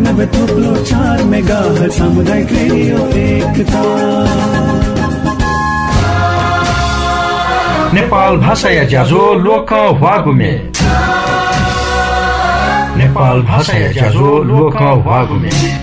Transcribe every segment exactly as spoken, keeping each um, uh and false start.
नब्बे थुप्लो चार मेगाहर्ट्ज सामुदायिक रेडियो एकता। नेपाल भाषाया ज्याझ्वः ल्वकं ह्वाःगु म्ये। नेपाल भाषाया ज्याझ्वः ल्वकं ह्वाःगु म्ये।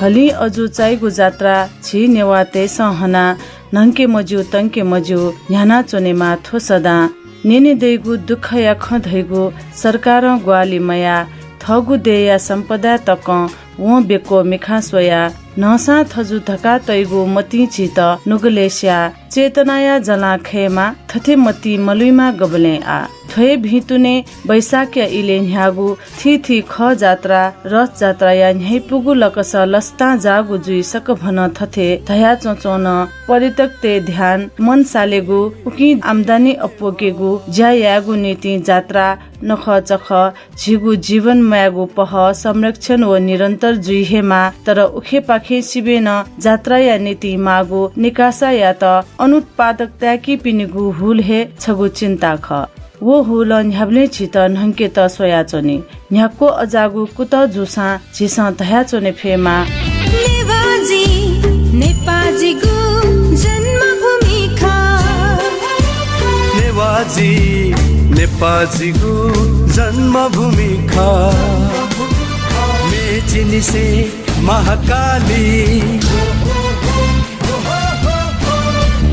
हलिं अजू चाइगु जात्रा झी नेवाःतय्‌सं हनाः न्हंके मज्यू, तंके मज्यू, न्ह्यानाच्वनेमाः थ्व सदां। न्यने दइगु दुःखया खँ धइगु सरकारं ग्वाहालि मयाः थःगु देय्‌या सम्पदाय् तकं वं बेक्व मिखां स्वयाः न्हंसां थजु धकाः तइगु मतिं झीत नुगलय् स्याः चेतनाया जलां खयेमाः। थथे मतिं मलुइमाः गबलें आः। थ्व हे भिंतुने बैशाखया इलय् न्ह्याःगु थीथी खः जात्रा, रथ जात्राया न्ह्याइपुगु लकस लसतां जाःगु जुइ सकभनं थथे धयाच्वंच्वं नं पर्यटकतय् ध्यान मन सालेगु, उकिं आम्दानी अप्वःकेगु ज्या यायेगु निंतिं जात्रा, नखःचखः, झीगु जीवन मायेगु पहः संरक्षण व निरन्तर जुइ हे माः, तर उखेपाखे सिबें नं जात्राया निंतिं माःगु निकासायात अनुत्पादक ताय्‌कीपिनिगु हुल हे छगू चिन्ता खः। व हुलं न्ह्याबलें झीत न्हंकेत स्वयाच्वनी। न्ह्याक्व अजाःगु कुतः जूसां झीसं धयाच्वने फयेमाः। नेवाः जि, नेपाः जिगु जन्मभूमि खः। नेवाः जि, नेपाः जिगु जन्मभूमि खः। मेचिनिसें महाकाली।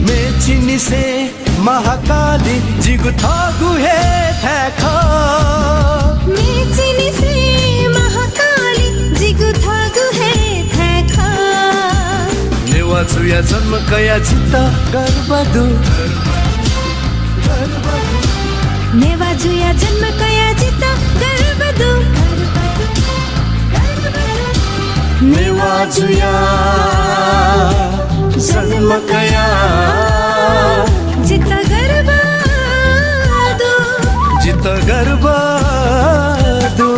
मेचिनिसें महाकाली जिगु थःगु हे थाय् खः। मेचिनिसें महाकाली जिगु थःगु हे थाय् खः। नेवाः जुया जन्म कया जितः गर्व दु। नेवाः जुया जन्म कया जितः गर्व दु। नेवाः जुया जन्म कया जितः गर्व दु। जितः गर्व दु।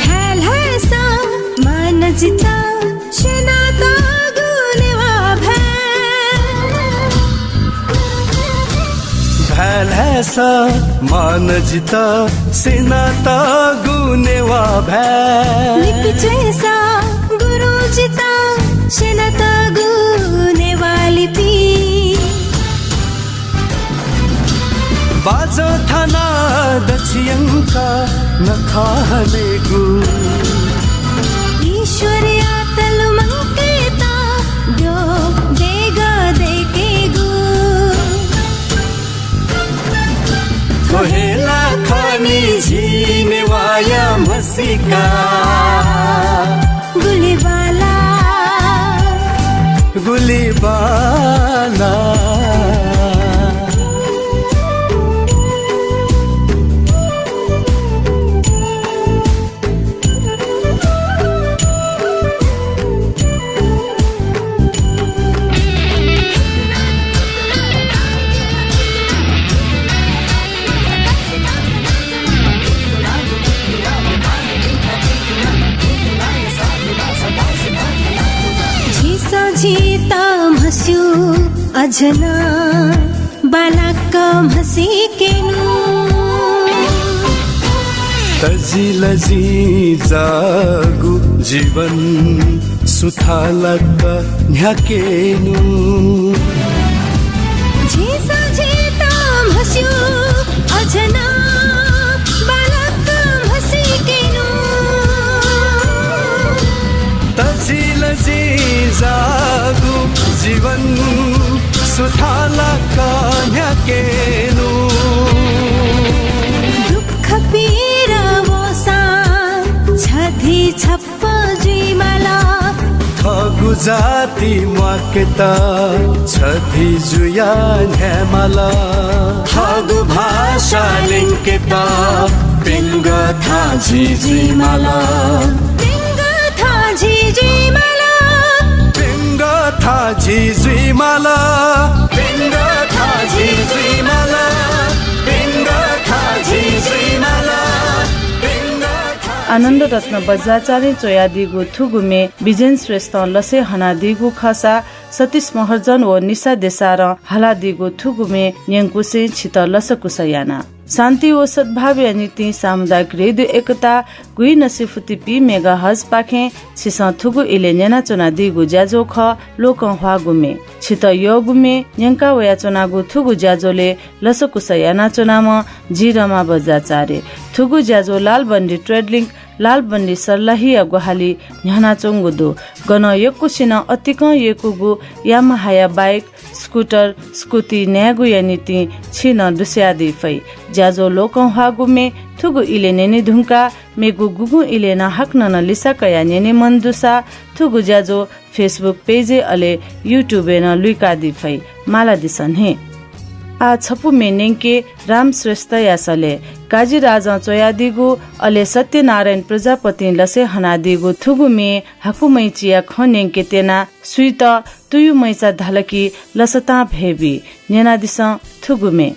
धाय्‌लासा मान जितः स्यनातःगु नेवाः भाय्। धाय्‌लासा मान जितः स्यनातःगु नेवाः भाय्। लिपि च्वय्‌सा गुरुं जितः स्यनातःगु नेवाः लिपि। बाजं थानाः दछि यंकाः नखः हनेगु। ईश्वरयात लुमंकेत द्यः देगः दय्‌केगु। थ्व हे ला खः नि झी नेवाःया म्हसीका। गुलि बांला, गुलि बांला। झीसं झीत म्हस्यू अझ नं बांलाक म्हसीकेनु। तजिलजिं जाःगु जीवन सुथांलाक न्ह्याकेनु। झीसं झीत म्हस्यू अझ नं बांलाक म्हसीकेनु। तजिलजिं जाःगु जीवन सुथांलाक न्ह्याकेनु। दुःख पीडा वःसां छधी छप्पँ जुइमाल। थःगु जाति म्वाकेत छधी जुयाः न्ह्यायेमाल। थःगु भाषा ल्यंकेत प्यंगू थाय् झी जुइमाल। प्यंगू थाय् झी जुइमाल। आनन्द रत्न बज्राचार्यं च्वयादीगु थुगु म्ये बिजेन श्रेष्ठं लसय् हनादीगु खःसा सतीश महर्जन व निशा देशारं हालादीगु थुगु म्ये न्यंकुसें छितः लसकुस याना। शान्ति व सद्भावया निंतिं सामुदायिक रेडियो एकता गुइनसे फुति पी मेगाहर्जपाखें छिसं थुगु इलय् न्यनाच्वनादीगु ज्याझ्वः खः लोकंह्वाःगु म्ये। छितः यःगु म्ये न्यंका वयाच्वनागु थुगु ज्याझ्वलय् लसकुस यानाच्वनाम्ह जि रमा बज्राचार्य। थुगु ज्याझ्वः लालबन्दी ट्रेड लिंक, लालबन्दी सर्लाहीया ग्वाहालि न्ह्यानाच्वंगु दु। गनं यक्वसिनं अतिकं यय्कूगु यामाहाया बाइक, स्कुटर, स्कुटी न्यायेगुया निंतिं छिं नं दुस्यादी फइ। ज्याझ्वः लोकंह्वाःगु म्ये थुगु इलय् न्यने धुंकाः मेगु गुगुं इलय् नं हाकनं नं लिसा कयाः न्यने मन दुसा थुगु ज्याझ्वः Facebook पेजय् अले YouTube-य् नं लुइकादी फइ। मालादिसँ न्हे। आः छपु म्ये न्यंके राम श्रेष्ठया सलय् काजीराजं च्वयादीगु अले सत्यनारायण प्रजापतिं लसय् हनादीगु थुगु म्ये हाकुमैचिया खँ न्यंके त्यनाः सुइत तुयुमैचा धाल कि लसतां भय् बी। न्यनादिसँ थुगु म्ये।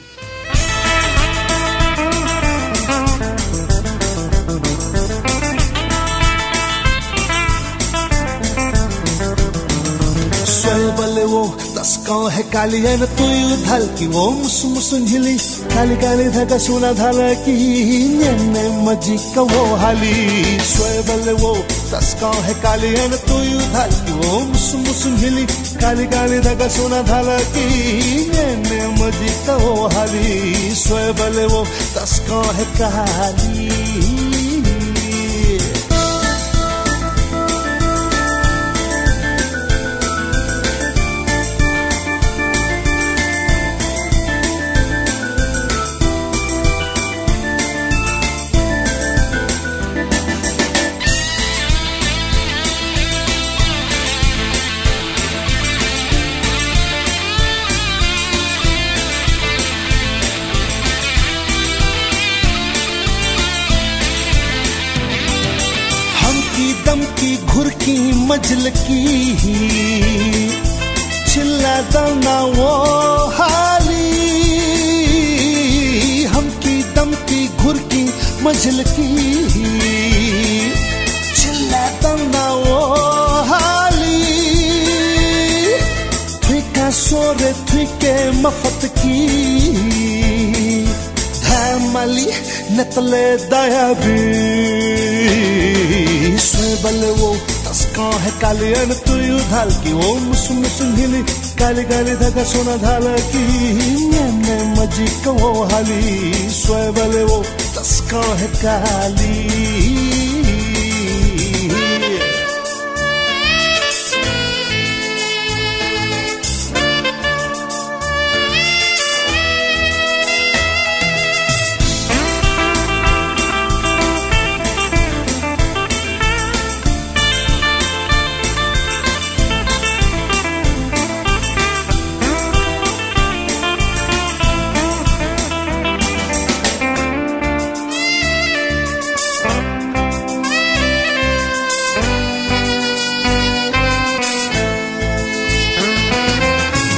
स्वयेबलय् व तसकं हे काली यानाः तुयु धाल कि व मुसु मुसु न्हिलि। काली काली धकाः सुनां धाल कि न्यने मजिक व हाली। स्वयेबलय् व तसकं हे काली यानाः तुयु धाल कि व मुसु मुसु न्हिलि। काली काली धकाः सुनां धाल कि न्यने मजिक व हाली। स्वयेबलय् व तसकं हे काली। हम्की दम्की घुर्की मजिलकी चिल्ला दना व हाली। हम्की दम्की घुर्की मजिलकी चिल्ला दना व हाली। थुइका स्वरे थुइके मफत कि धाये माली नतले दया बी। स्वयेबलय् व तसकं हे काली यानाः तुयु धाल कि व मुसु मुसु न्हिलि। काली काली धकाः सुनां धाल कि न्यने मजिक व हाली। स्वयेबलय् व तसकं हे काली।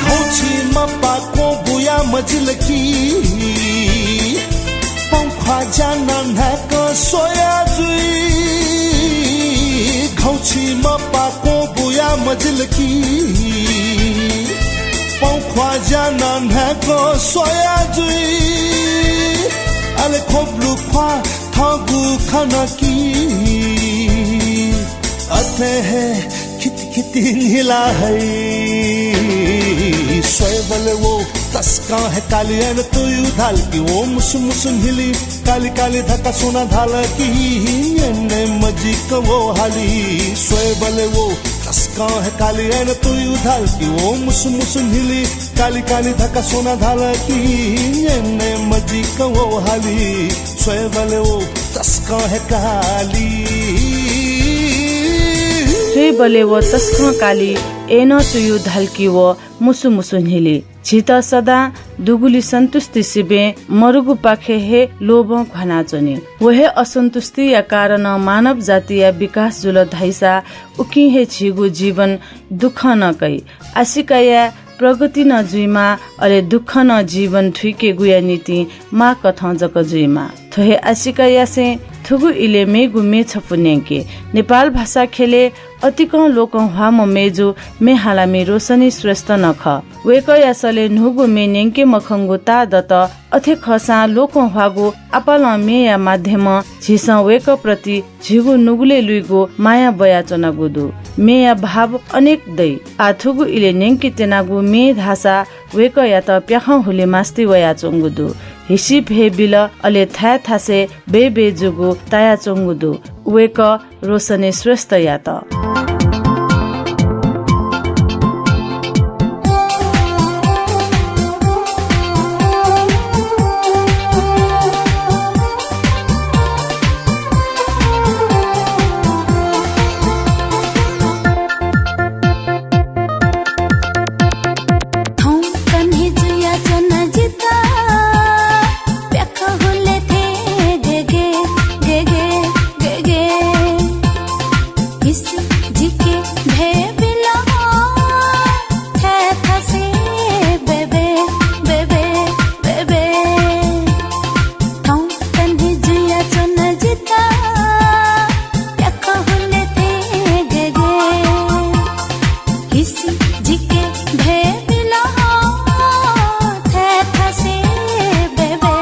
घौछि मपाः क्वँ बुया मजिलकी पौं ख्वाः ज्यानं न्हाय्कं स्वया जुइ। घौछि मपाः क्वँ बुया मजिलकी पौं ख्वाः ज्यानं न्हाय्कं स्वया जुइ। अले ख्वब्लु ख्वाः थःगु खन कि अथे हे खितिखिति न्हिला है। स्वयेबलय् व तसकं हे काली यानाः तुयु धाल कि व मुसु मुसु न्हिलि। काली काली धकाः सुनां धाल कि न्यने मजिक व हाली। स्वयेबलय् व तसकं हे काली यानाः तुयु धाल कि व मुसु मुसु न्हिलि। काली काली धकाः सुनां धाल कि न्यने मजिक व हाली। स्वयेबलय् व तसकं हे काली। स्वयेबलय् व तसकं काली यानाः तुयु धाल कि व मुसु मुसु न्हिलि। झीत सदां दुगुलि सन्तुष्टि सिबें मरुगुपाखे हे लोभं घ्वानाच्वनी। व हे असन्तुष्टिया कारणं मानव जातिया विकास जुल धाइसा उकिं हे झीगु जीवन दुःखं नं कइ। आशिकाया प्रगति नं जुइमा, अले दुःखं नं जीवन थुइकेगुया निंतिं माःकथं जक जुइमा। थ्व हे आशिका यासें थुगु इलय् मेगु म्ये छपु न्यंके। नेपाल भाषा ख्यलय् अतिकं लोकंह्वाःम्ह मय्जु म्ये हालामि रोशनी श्रेष्ठ नं खः। वय्कःया सलय् न्हूगु म्ये न्यंके मखंगु ताः दत। अथे खःसां लोकंह्वाःगु आपालं म्येया माध्यमं झीसं वय्कःप्रति झीगु नुगलय् लुइगु माया ब्वयाच्वनागु दु। म्येया भाव अनेक दइ। आः थुगु इलय् न्यंके त्यनागु म्ये धाःसा वय्कःयात प्याखं हुले मास्ति वयाच्वंगु दु। हिसि भ्वय् बिल, अले थाय् थासय् बय् बय् जूगु तायाच्वंगु दु। वय्कः रोशनी श्रेष्ठयात। थौं कन्हे जुयाच्वना जितः, प्याखं हुले थें गेगे, गेगे, गेगे। हिसि जिके भ्वय् बिल, थाय् थासय् buy buy, buy buy, buy buy. थौं कन्हे जुयाच्वना जितः, प्याखं हुले थें गेगे। हिसि जिके भ्वय् बिल, थाय् थासय् बय् बय्।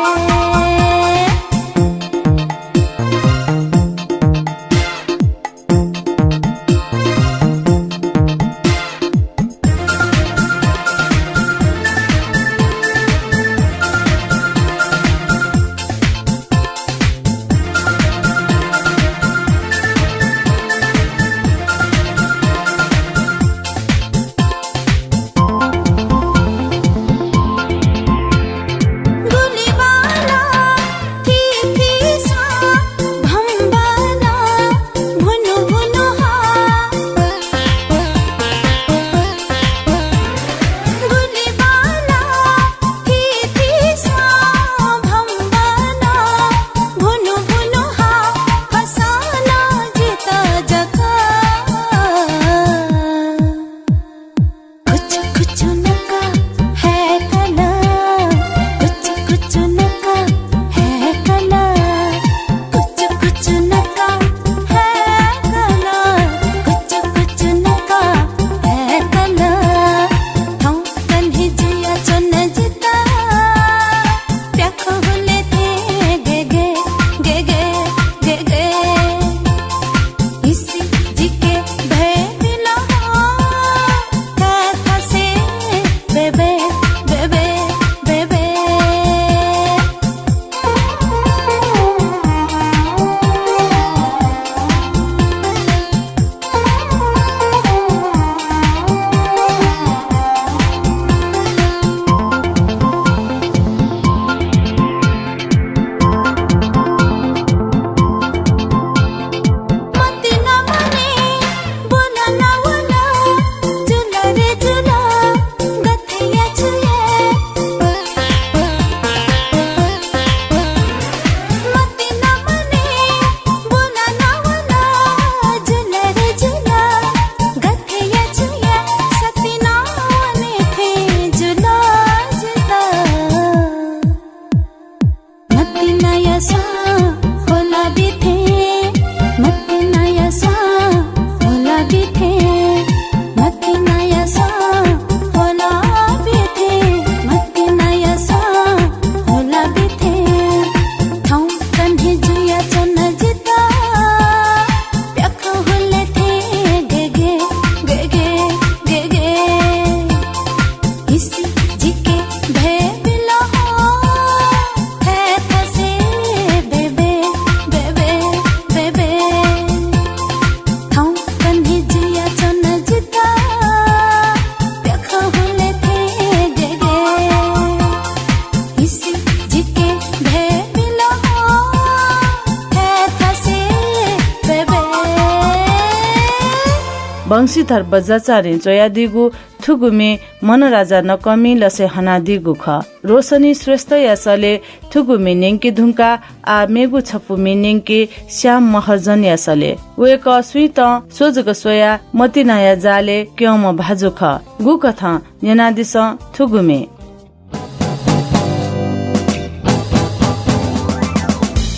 बंशीधर बज्राचार्यं च्वयादीगु थुगु म्ये मनराजा नकःमिं लसे हनादीगु खः। रोशनी श्रेष्ठया सलय् थुगु म्ये न्यंके धुंकाः आः मेगु छपु म्ये न्यंके श्याम महर्जनया सलय्। वय्कः सुइतं स्व जक स्वयाः मतिनाया जालय् क्यंम्ह भाजु खः। गुकथं न्यनादिसँ थुगु म्ये।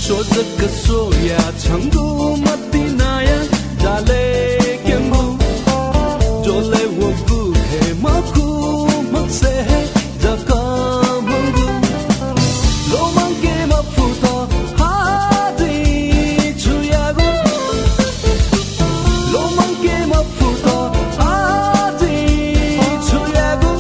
स्व जक स्वयाः छंगु मतिनाया जालय् क्यंगु, ज्वलय् वःगु हे मखु, मखुसे हे जक म्हंगु। लोमंके मफुत आः जिं छु यायेगु, लोमंके मफुत आः जिं छु यायेगु।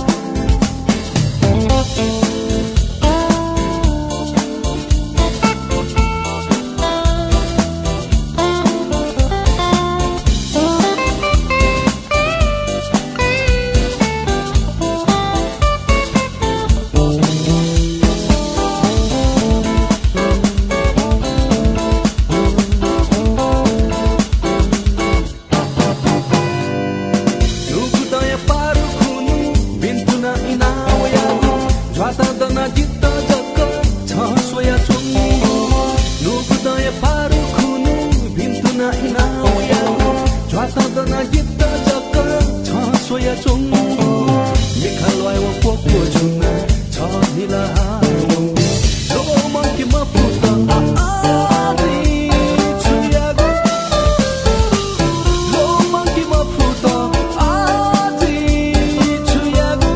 नुगुदँया पारु खुन्हु भिन्तुना इना वयागु, झ्वाता दना जित जक छं स्वयाच्वंगु। नुगुदँया पारु खुन्हु भिन्तुना इना वयागु, झ्वाता दना जित जक छं स्वयाच्वंगु। मिखा ल्वाय् व क्वक्वछुना छ न्हिला हाय् वंगु। लोमंके मफुत आः जिं छु यायेगु, लोमंके मफुत आः जिं छु यायेगु।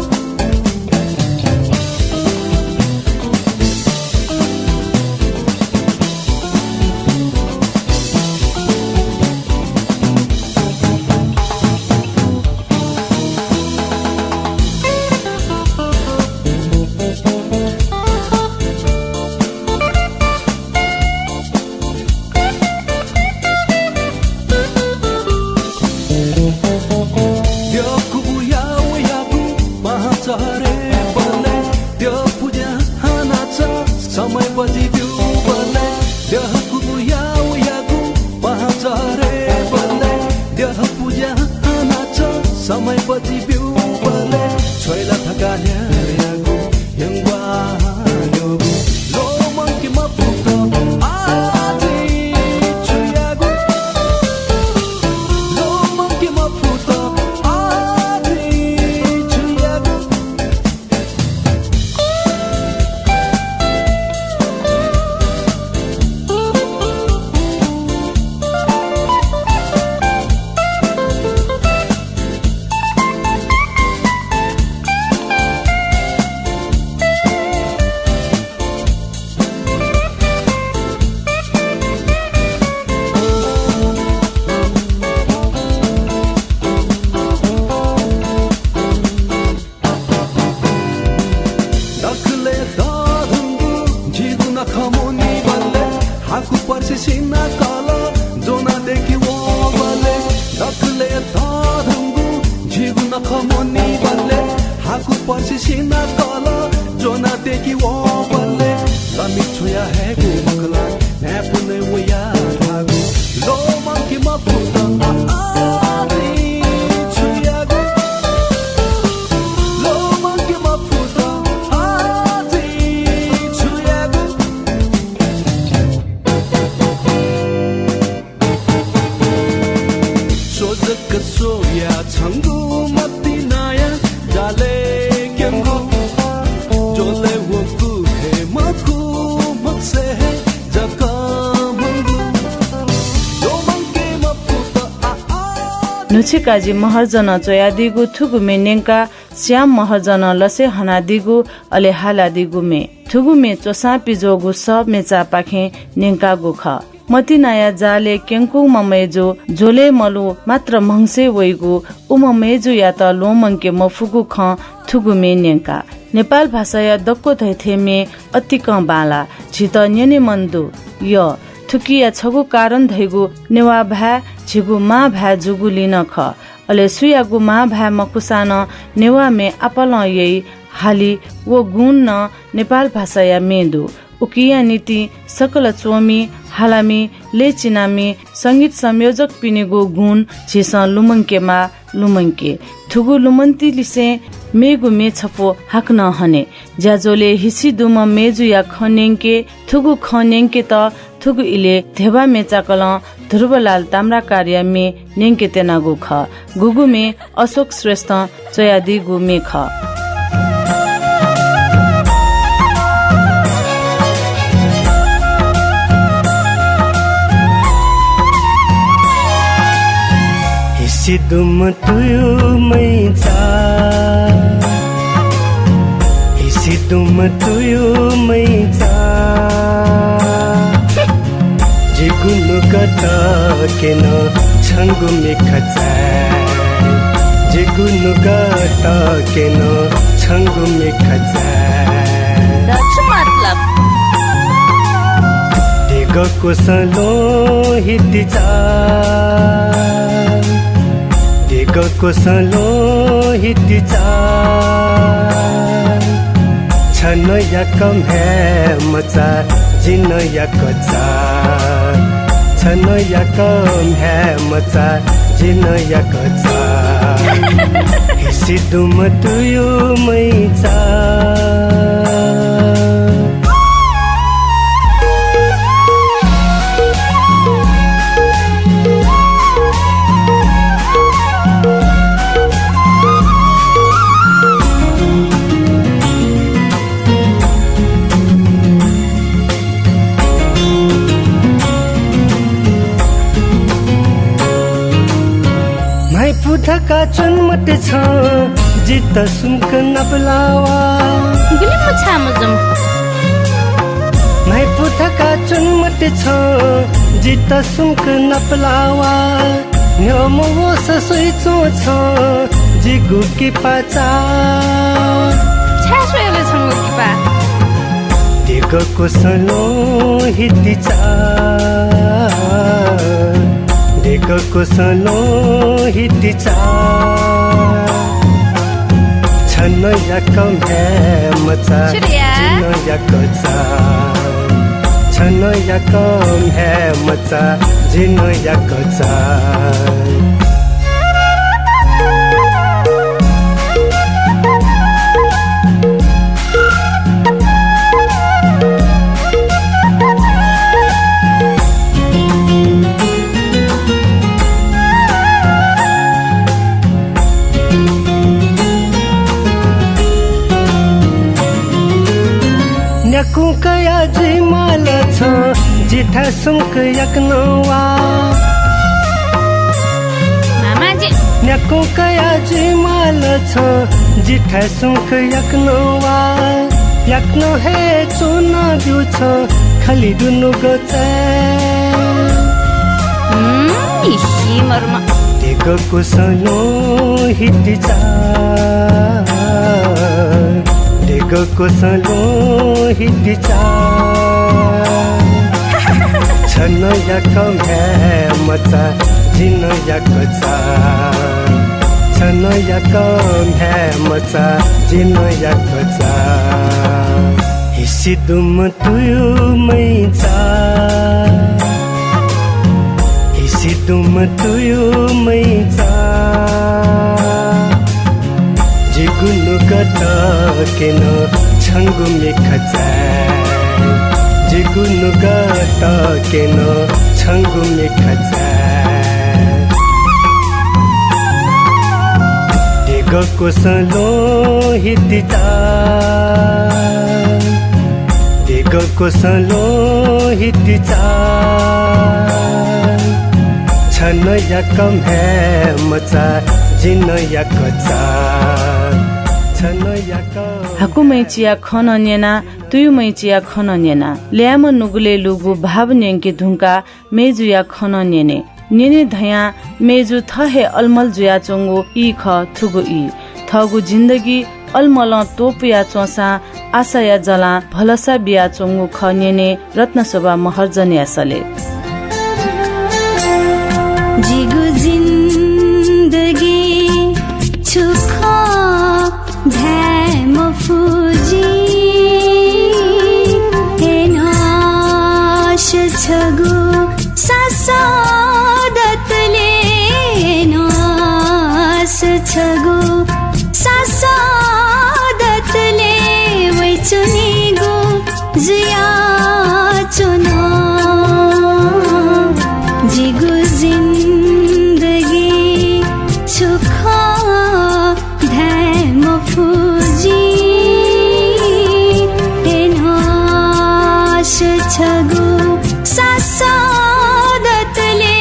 द्यःकुबुया वयागु पाहां चरेबलय्, द्यःपुज्यां हानाच्वँ समय बजि ब्यूबलय्, द्यःकुबुया वयागु पाहां चरेबलय्, द्यःपुज्यां हानाच्वँ समय बजि ब्यूबलय्, छ्वय् ला धकाः न्ह्यायागु ह्यंग्वाः न्ह्यःगु। लोमंके मफुत आः जिं छु यायेगु, लोमंके मफुत आः जिं छु यायेगु। दकलय् तःधंगु झीगु नखः म्वनीबलय्, हाकु पर्सि सिनाकल ज्वनाः दय्‌के वःबलय्। दकलय् तःधंगु झीगु नखः म्वनीबलय्, हाकु पर्सि सिनाकल ज्वनाः दय्‌के वःबलय्, लमि छ्वया हयेगु मखु ला न्हाय्‌पनय् वयाः धाःगु। लोमंके मफुत आः जिं छु यायेगु, लोमंके मफुत आः जिं छु यायेगु। स्व जक स्वयाः छंगु मतिनाया जालय् क्यंगु, ज्वलय् वःगु हे मखु, मखुसे हे जक म्हंगु। लोमंके मफुत आः आः। न्हुछि काजी महर्जनं च्वयादीगु थुगु म्ये न्यंकाः श्याम महर्जनं लसे हनादीगु, अले हालादीगु म्ये। थुगु म्ये च्वसां पिज्वःगु सः मेचापाखें न्यंकागु खः। मतिनाया जालय् क्यंकूम्ह मय्जु ज्वलय् मलु मात्र म्हगसय् वइगु उम्ह मय्जुयात ल्वःमंके मफुगु खँ थुगु म्ये न्यंका। नेपाल भाषाया दक्व धइथें म्ये अतिकं बांलाः, झीत न्यनेमन दु। यः, थुकिया छगू कारण धइगु नेवाः भाय् झीगु मां भाय् जूगुलिं नं खः। अले सुयागु मां भाय् मखुसां नं नेवाः म्ये आपालं यइ, हाली व गुण नं नेपाल भाषाया म्ये दु। उकिया निंतिं सकल च्वमि, हालामि, लय् चिनामि, संगीत संयोजकपिनिगु गुण झीसं लुमंकेमाः, लुमंके। थुगु लुमंतिलिसें मेगु म्ये छपु हाकनं हने। ज्याझ्वलय् हिसि दुम्ह मय्जुया खँ न्यंके। थुगु खँ न्यंकेत थुगु इलय् धेबा म्ये चाकलं ध्रुवलाल ताम्राकारया म्ये न्यंके त्यनागु खः। गुगु म्ये अशोक श्रेष्ठं च्वयादीगु म्ये खः। हिसि दुम्ह तुयु मैचा, हिसि दुम्ह तुयु मैचा। जिगु नुगः तकेन छंगु मिखा चाये। जिगु नुगः तकेन छंगु मिखा चाये। द छु मतलब? देगः कोसं ल्वहंतिचा, देगः कोसं ल्वहंतिचा। छ नं याकः म्ह्याय् मचा, जि नं याकः चा। छ नं याकः म्ह्याय् मचा, जि नं याकः चा। हिसि दुम्ह तुयु मैचा। म्हाइपु धकाः च्वने मते छं, जितः सुम्क नापलाः वा। गुलि मछाः मजूम्ह। म्हाइपु धकाः च्वने मते छं, जितः सुम्क नापलाः वा। न्ह्यःम्ह वसः स्वइच्वं छं, जिगु किपा चा। छाय् स्वये ले छंगु किपा? देगः कोसं ल्वहंतिचा, देगः कोसं ल्वहंतिचा। छ नं याकः म्ह्याय् मचा, जि नं याकः चा। छ नं याकः म्ह्याय् मचा, जि नं याकः चा। न्याकुं कया जुइमाल छं, जिथाय् सुम्क याकनं वा। मामाजि। न्याकुं कया जुइमाल छं, जिथाय् सुम्क याकनं वा। याकनं हे च्वनाब्यु छं, खालि दु नुगः चाये। हम्म, इसी मर्म। देगः कोसं ल्वहंतिचा, देगः कोसं ल्वहंतिचा। छ नं याकः म्ह्याय् मचा, जि नं याकः चा। छ नं याकः म्ह्याय् मचा, जि नं याकः चा। हिसि दुम्ह तुयु मैचा, हिसि दुम्ह तुयु मैचा। जिगु नुगः तकेन छंगु मिखा चाये। जिगु नुगः तकेन छंगु मिखा चाये। देगः कोसं ल्वहंतिचा, देगः कोसं ल्वहंतिचा। छ नं याकः म्ह्याय् मचा, जि नं याकः चा। छ नं याकः। हाकु मैचिया खँ नं न्यना, तुयु मैचिया खँ नं न्यना। ल्याय्म्ह नुगलय् लूगु भाव न्यंके धुंकाः मय्जुया खँ नं न्यने। न्यने धयां मय्जु थः हे अलमल जुयाच्वंगु ई खः थुगु ई। थःगु जिन्दगी अलमलं त्वपुया च्वंसां आशाया जलां भलसा बियाच्वंगु खँ न्यने रत्नशोभा महर्जनया सलय्। जिगु जिन्दगी छु खः धाये मफु जिं। हेनस छगू सासः दतले, हेनस गु सासः दतले वइच्वनीगु जुयाच्वन। जिगु जिन्दगी छु खः धाये मफु जिं। एनहस छगू सासः दतले,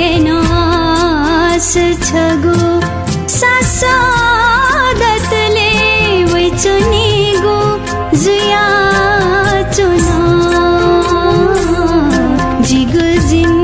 एनहस छगू सासः दतले वइच्वनीगु जुयाच्वन जिगु जिन्दगी।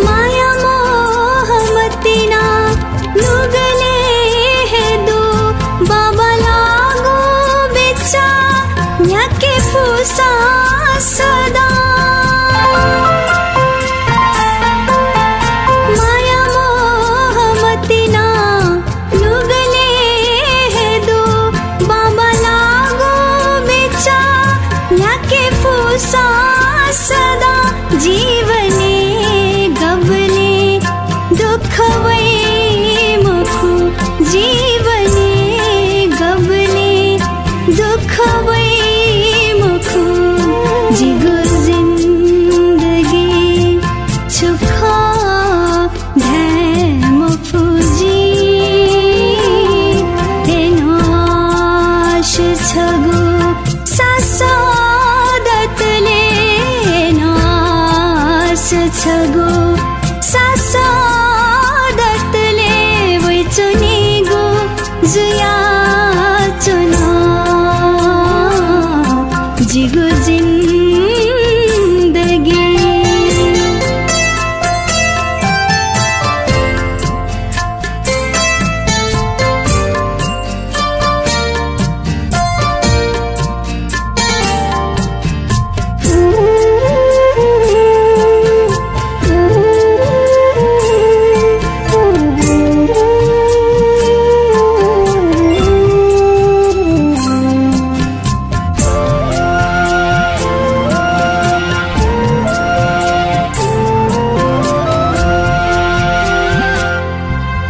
माया मोह मतिना नुगलय् हे दु, बांबांलाःगु बिचा न्ह्याके फुसा सदां। माया मोह मतिना नुगलय् हे दु, बांबांलाःगु बिचा न्ह्याके फुसा सदां। जीवनय् गबलें दुःख वइ मखु, जीवनय् गबलें दुःख वइ मखु, जिगु जिन्दगी छु खः धाये मफु जिं। एनहस छगू सासः दतले, एनहस छगू सासः दतले वइच्वनीगु जुयाच्वन जिगु जिन्दगी।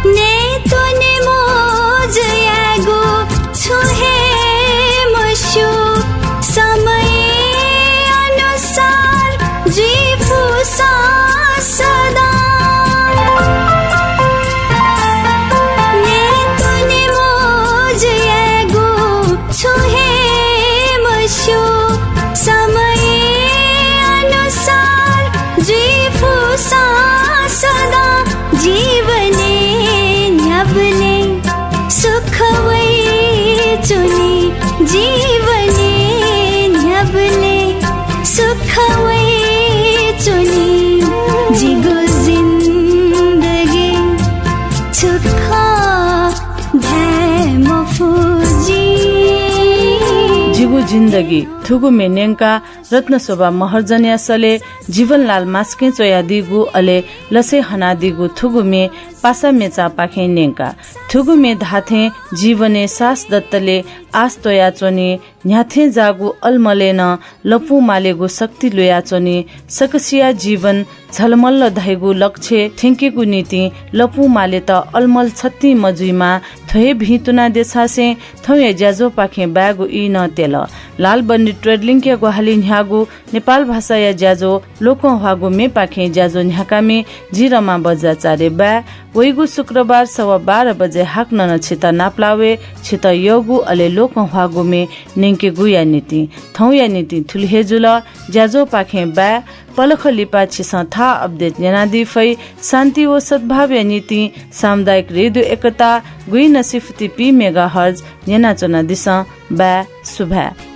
नयेत्वने मौज यायेगु छुं हे मस्यू, समय अनुसार जुइ फुसा सदां। नयेत्वने मौज यायेगु छुं हे मस्यू, समय अनुसार जुइ फुसा सदां। जीवनय् न्ह्याबलें सुख वइच्वनी, जीवनय् न्ह्याबलें सुख वइच्वनी, जिगु जिन्दगी छु खः धाये मफु जिं। जिगु जिन्दगी थुगु म्ये न्यंका रत्नशोभा महर्जनया सलय् जीवनलाल मास्कें च्वयादीगु, अले लसय् हनादीगु थुगु म्ये पासा मेचापाखें न्यंका। थुगु म्ये धाःथें जीवनय् सास दतले आश त्वयाच्वनी, न्ह्याथें जाःगु अलमलय् नं लँपुं मालेगु शक्ति लुयाच्वनी। सकसिया जीवन झलमल्ल धइगु लक्ष्य थ्यंकेगु निंतिं लँपुं मालेत अलमल छतिं मजुइमा। थ्व हे भिंतुना देछासें थौंया ज्याझ्वःपाखें बायेगु ई नं त्यल। लालबन्दी Tradelink-या ग्वाहालि न्ह्याःगु नेपाल भाषाया ज्याझ्वः लोकंह्वाःगु म्येपाखें ज्याझ्वः न्ह्याकामि जि रमा बज्राचार्य बाय्। वइगु शुक्रबार सवा बाह्र बजे हाकनं नं छित नापलाः वये। छित यःगु अले लोकंह्वाःगु म्ये न्यंकेगुया निंतिं थौंया निंतिं थुलि हे जुल। ज्याझ्वःपाखें बाय्। पलख लिपा छिसं थः update न्यनादी फइ। शान्ति व सद्भावया निंतिं सामुदायिक रेडियो एकता गुइनसिफुति पी मेगाहर्ज न्यनाच्वनादिसँ। बाय्, सुभाय्।